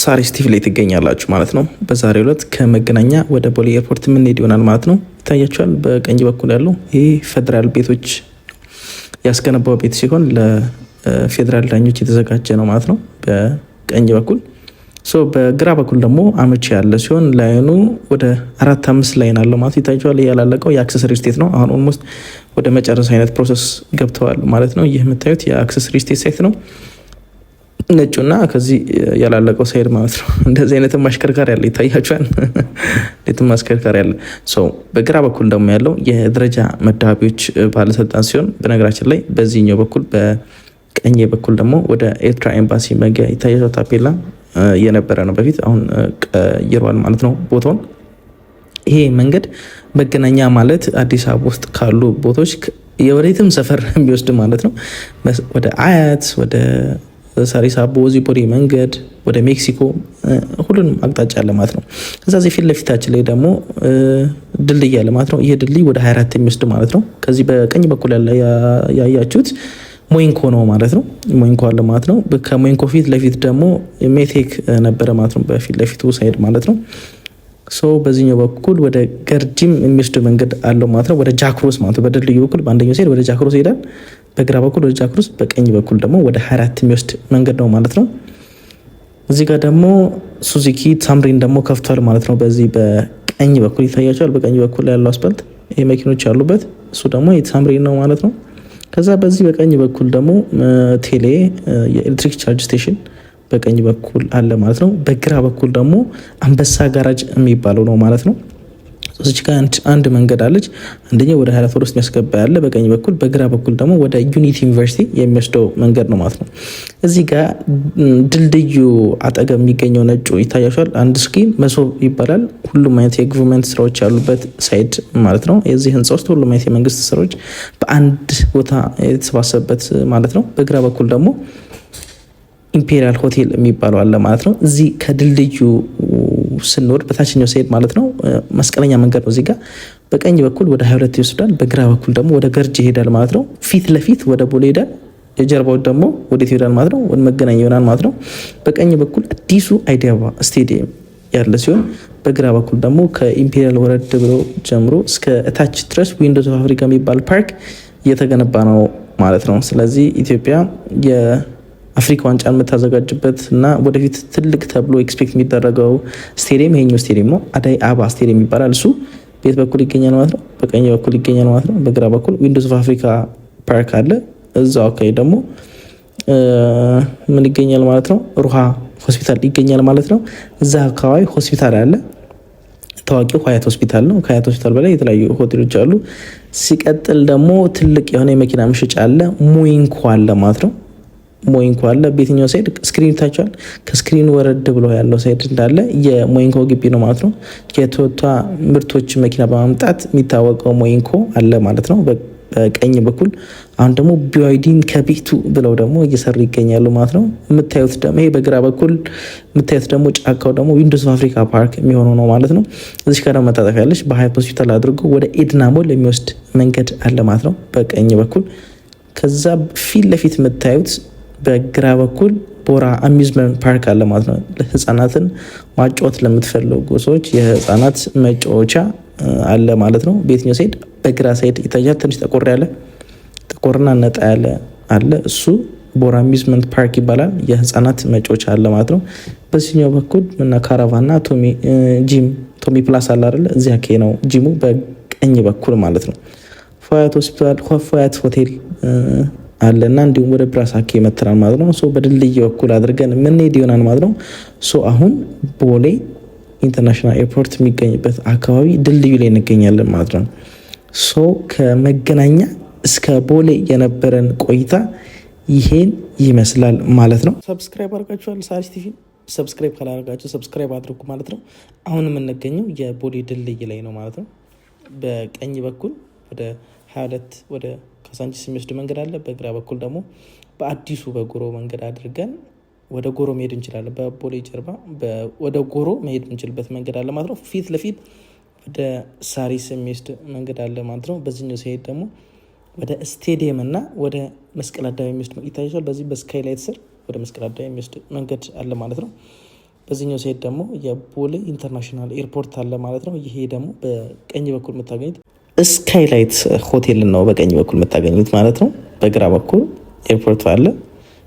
ሳሪስ ቲቪ ላይ ትገኛላችሁ ማለት ነው። በዛሬው ዕለት ከመገናኛ ወደ ቦሌ ኤርፖርት የምንሄድ ይሆናል ማለት ነው። ይታያችኋል። በቀኝ በኩል ያለው ይህ ፌዴራል ቤቶች ያስገነባው ቤት ሲሆን ለፌዴራል ዳኞች የተዘጋጀ ነው ማለት ነው። በቀኝ በኩል፣ በግራ በኩል ደግሞ አመቺ ያለ ሲሆን line ኡ ወደ አራት አምስት line አለው ማለት ይታያችኋል። ያላለቀው የአክሰስ ሪል ስቴት ነው። አሁን almost ወደ መጨረስ አይነት process ገብተዋል ማለት ነው። ይህ የምታዩት የአክሰስ ሪል ስቴት site ነው። ነጩና ከዚህ ያላለቀው side ማለት ነው። እንደዚህ አይነት ማሽከርካሪ አለ፣ ይታያችኋል። እንዴትም ማሽከርካሪ አለ። በግራ በኩል ደግሞ ያለው የደረጃ መዳቢዎች ባለስልጣን ሲሆን በነገራችን ላይ በዚህኛው በኩል በቀኝ በኩል ደግሞ ወደ ኤርትራ ኤምባሲ መግቢያ ይታያችኋል። ታፔላ የነበረ ነው በፊት፣ አሁን ቀይሯል ማለት ነው ቦታውን። ይሄ መንገድ መገናኛ ማለት አዲስ አበባ ውስጥ ካሉ ቦታዎች የወዴትም ሰፈር የሚወስድ ማለት ነው። ወደ አያት፣ ወደ ሳሪስ አቦ፣ እዚህ ቦሌ መንገድ፣ ወደ ሜክሲኮ ሁሉንም አቅጣጫ አለ ማለት ነው። ከዛ እዚህ ፊት ለፊታችን ላይ ደግሞ ድልድይ አለ ማለት ነው። ይህ ድልድይ ወደ 24 የሚወስድ ማለት ነው። ከዚህ በቀኝ በኩል ያለ ያያችሁት ሞይንኮ ነው ማለት ነው። ሞይንኮ አለ ማለት ነው። ከሞይንኮ ፊት ለፊት ደግሞ ሜቴክ ነበረ ማለት ነው። በፊት ለፊቱ side ማለት ነው። So በዚህኛው በኩል ወደ ገርጂም የሚወስድ መንገድ አለው ማለት ነው። ወደ ጃክሮስ ማለት ነው። በድልድዩ በኩል በአንደኛው side ወደ ጃክሮስ ይሄዳል። በግራ በኩል ወደ ጃክሮስ፣ በቀኝ በኩል ደግሞ ወደ 24 የሚወስድ መንገድ ነው ማለት ነው። እዚህ ጋር ደግሞ ሱዙኪ ታምሪን ደግሞ ከፍቷል ማለት ነው። በዚህ በቀኝ በኩል ይታያችኋል። በቀኝ በኩል ያለው አስፓልት ይሄ መኪኖች ያሉበት እሱ ደግሞ የታምሪን ነው ማለት ነው። ከዛ በዚህ በቀኝ በኩል ደግሞ ቴሌ የኤሌክትሪክ charge station በቀኝ በኩል አለ ማለት ነው። በግራ በኩል ደግሞ አንበሳ ጋራጅ የሚባለው ነው ማለት ነው። እዚች ጋር አንድ መንገድ አለች። አንደኛው ወደ 24 ወደ ውስጥ የሚያስገባ ያለ በቀኝ በኩል፣ በግራ በኩል ደግሞ ወደ ዩኒቲ ዩኒቨርሲቲ የሚወስደው መንገድ ነው ማለት ነው። እዚህ ጋር ድልድዩ አጠገብ የሚገኘው ነጩ ይታያችኋል። አንድ screen መሶብ ይባላል። ሁሉም አይነት የ government ስራዎች ያሉበት side ማለት ነው። የዚህ ህንፃ ውስጥ ሁሉም አይነት የመንግስት ስራዎች በአንድ ቦታ የተሰባሰበበት ማለት ነው። በግራ በኩል ደግሞ ኢምፔሪያል ሆቴል የሚባለው አለ ማለት ነው። እዚህ ከድልድዩ ስንወርድ በታችኛው side ማለት ነው መስቀለኛ መንገድ ነው። እዚህ ጋር በቀኝ በኩል ወደ 22 ይወስዳል፣ በግራ በኩል ደግሞ ወደ ገርጂ ይሄዳል ማለት ነው። ፊት ለፊት ወደ ቦሌ ይሄዳል፣ የጀርባው ደግሞ ወዴት ይሄዳል ማለት ነው? ወደ መገናኛ ይሆናል ማለት ነው። በቀኝ በኩል አዲሱ አይዲያባ ስቴዲየም ያለ ሲሆን በግራ በኩል ደግሞ ከኢምፔሪያል ወረድ ብሎ ጀምሮ እስከ እታች ድረስ Windows of Africa የሚባል ፓርክ እየተገነባ ነው ማለት ነው። ስለዚህ ኢትዮጵያ የአፍሪካ ዋንጫን የምታዘጋጅበት እና ወደፊት ትልቅ ተብሎ expect የሚደረገው ስቴዲየም ይሄኛው ስቴዲየም ነው። አዳይ አባ ስቴዲየም ይባላል። እሱ በየት በኩል ይገኛል ማለት ነው? በቀኝ በኩል ይገኛል ማለት ነው። በግራ በኩል Windows of Africa ፓርክ አለ። እዛው አካባቢ ደግሞ ምን ይገኛል ማለት ነው? ሩሃ ሆስፒታል ይገኛል ማለት ነው። እዛ አካባቢ ሆስፒታል አለ። ታዋቂው ሀያት ሆስፒታል ነው። ከሀያት ሆስፒታል በላይ የተለያዩ ሆቴሎች አሉ። ሲቀጥል ደግሞ ትልቅ የሆነ የመኪና መሸጫ አለ። ሞይንኮ አለ ማለት ነው። ሞይንኮ አለ። በየትኛው side screen ይታያችኋል። ከ screen ወረድ ብሎ ያለው side እንዳለ የሞይንኮ ግቢ ነው ማለት ነው። የቶዮታ ምርቶች መኪና በማምጣት የሚታወቀው ሞይንኮ አለ ማለት ነው በቀኝ በኩል። አሁን ደግሞ BYD ን ከቤቱ ብለው ደግሞ እየሰሩ ይገኛሉ ማለት ነው። የምታዩት ደግሞ ይሄ በግራ በኩል የምታዩት ደግሞ ጫካው ደግሞ Windows of Africa ፓርክ የሚሆነው ነው ማለት ነው። እዚህ ጋር መታጠፊያ ያለች በሀያት ሆስፒታል አድርጎ ወደ ኤድና ሞል የሚወስድ መንገድ አለ ማለት ነው በቀኝ በኩል። ከዛ ፊት ለፊት የምታዩት በግራ በኩል ቦራ amusement park አለ ማለት ነው። ህጻናትን ማጫወት ለምትፈልጉ ሰዎች የህጻናት መጫወቻ አለ ማለት ነው። በየትኛው side? በግራ side ይታያል። ትንሽ ጠቆር ያለ፣ ጥቁርና ነጣ ያለ አለ። እሱ ቦራ amusement park ይባላል። የህፃናት መጫወቻ አለ ማለት ነው። በዚህኛው በኩል እና ካራቫና ቶሚ ጂም፣ ቶሚ ፕላስ አለ አይደለ? እዚህ አካባቢ ነው ጂሙ በቀኝ በኩል ማለት ነው። ፎያት ሆስፒታል፣ ፎያት ሆቴል አለ እና እንዲሁም ወደ ብራሳኬ መተናል ማለት ነው። So በድልድይ በኩል አድርገን የምንሄድ ይሆናል ማለት ነው። So አሁን ቦሌ International Airport የሚገኝበት አካባቢ ድልድዩ ላይ እንገኛለን ማለት ነው። So ከመገናኛ እስከ ቦሌ የነበረን ቆይታ ይሄን ይመስላል ማለት ነው። Subscribe አድርጋችኋል? ሳሪስ ቲቪ subscribe ካላደረጋችሁ subscribe አድርጉ ማለት ነው። አሁን የምንገኘው የቦሌ ድልድይ ላይ ነው ማለት ነው። በቀኝ በኩል ወደ 22 ወደ ካሳንቺስ የሚወስድ መንገድ አለ። በግራ በኩል ደግሞ በአዲሱ በጎሮ መንገድ አድርገን ወደ ጎሮ መሄድ እንችላለን። በቦሌ ጀርባ ወደ ጎሮ መሄድ የምንችልበት መንገድ አለ ማለት ነው። ፊት ለፊት ወደ ሳሪስ የሚወስድ መንገድ አለ ማለት ነው። በዚህኛው ሲሄድ ደግሞ ወደ ስቴዲየም እና ወደ መስቀል አደባባይ የሚወስድ ይታያችኋል። በዚህ በስካይላይት ስር ወደ መስቀል አደባባይ የሚወስድ መንገድ አለ ማለት ነው። በዚህኛው side ደግሞ የቦሌ International Airport አለ ማለት ነው። ይሄ ደግሞ በቀኝ በኩል የምታገኙት ስካይላይት ሆቴል ነው፣ በቀኝ በኩል የምታገኙት ማለት ነው። በግራ በኩል airport ኡ አለ፣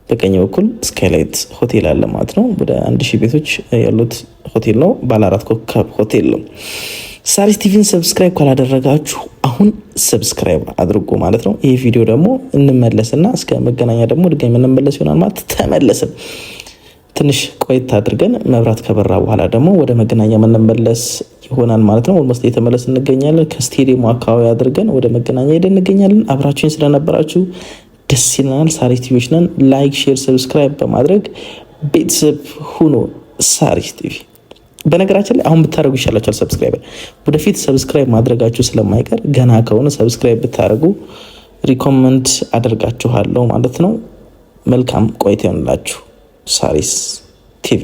በቀኝ በኩል ስካይላይት ሆቴል አለ ማለት ነው። ወደ 1000 ቤቶች ያሉት ሆቴል ነው። ባለ አራት ኮከብ ሆቴል ነው። ሳሪስ ቲቪን subscribe ካላደረጋችሁ አሁን subscribe አድርጉ ማለት ነው። ይህ ቪዲዮ ደግሞ እንመለስና እስከ መገናኛ ደግሞ ድጋሚ እንመለስ ይሆናል ማለት ተመለስን። ትንሽ ቆየት አድርገን መብራት ከበራ በኋላ ደግሞ ወደ መገናኛ የምንመለስ ይሆናል ማለት ነው። Almost እየተመለስ እንገኛለን። ከስቴዲየሙ አካባቢ አድርገን ወደ መገናኛ ሄደን እንገኛለን። አብራችሁን ስለነበራችሁ ደስ ይለናል። ሳሪስ ቲቪዎች ነን። Like፣ share፣ subscribe በማድረግ ቤተሰብ ሁኑ። ሳሪስ ቲቪ በነገራችን ላይ አሁን ብታደርጉ ይሻላችኋል። Subscribe ወደፊት subscribe ማድረጋችሁ ስለማይቀር ገና ከሆነ subscribe ብታደርጉ recommend አደርጋችኋለሁ ማለት ነው። መልካም ቆይታ ይሆንላችሁ። ሳሪስ ቲቪ።